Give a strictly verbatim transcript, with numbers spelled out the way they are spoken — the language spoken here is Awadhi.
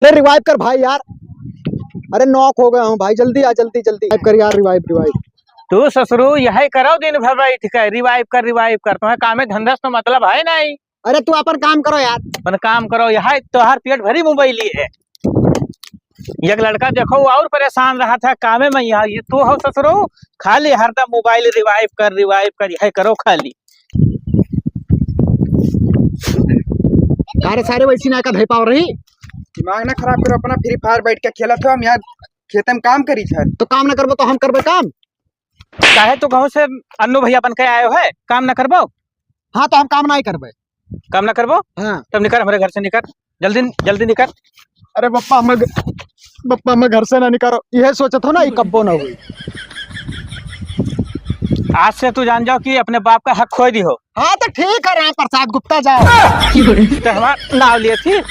अरे revive कर भाई यार, अरे knock हो गया हूँ भाई, जल्दी आ, जल्दी, जल्दी revive कर यार, revive, revive। तू ससुरू यही करो दिन भर बैठ के, revive कर, revive कर, तुम्हें कामे धंधा से तो मतलब है नहीं। अरे तू अपन काम करो यार। अपन काम करो, यही तोहार पेट भरी mobile है। एक लड़का देखो, वो और परेशान रहा था कामे में, यहाँ ये तू हो ससुरू, खाली हरदम mobile revive कर, revive कर, यही करो खाली। अरे सारे वैसी ना का धई पाव रही। दिमाग ना खराब करो, अपना Free Fire बैठ के खेलत हो, हम यहाँ खेते में काम करी सर। तो काम ना करबो तो हम करबे काम? काहे तू कहूँ से अन्नू भैया बन के आयो है, काम ना करबो? हाँ, तो हम काम ना ही करबे। काम ना करबो? हाँ। तब निकर हमरे घर से, निकर, जल्दी, जल्दी निकर। अरे बप्पा, हमें ग-, बप्पा, हमें घर से ना निकालो, यह सोचत हो ना, ये कब्बो ना हुई। आज से तू जान जाओ कि अपने बाप का हक खोई दिहो। हाँ, तो ठीक है, राम प्रसाद गुप्ता जाओ। तो हमार नाव लिए थी।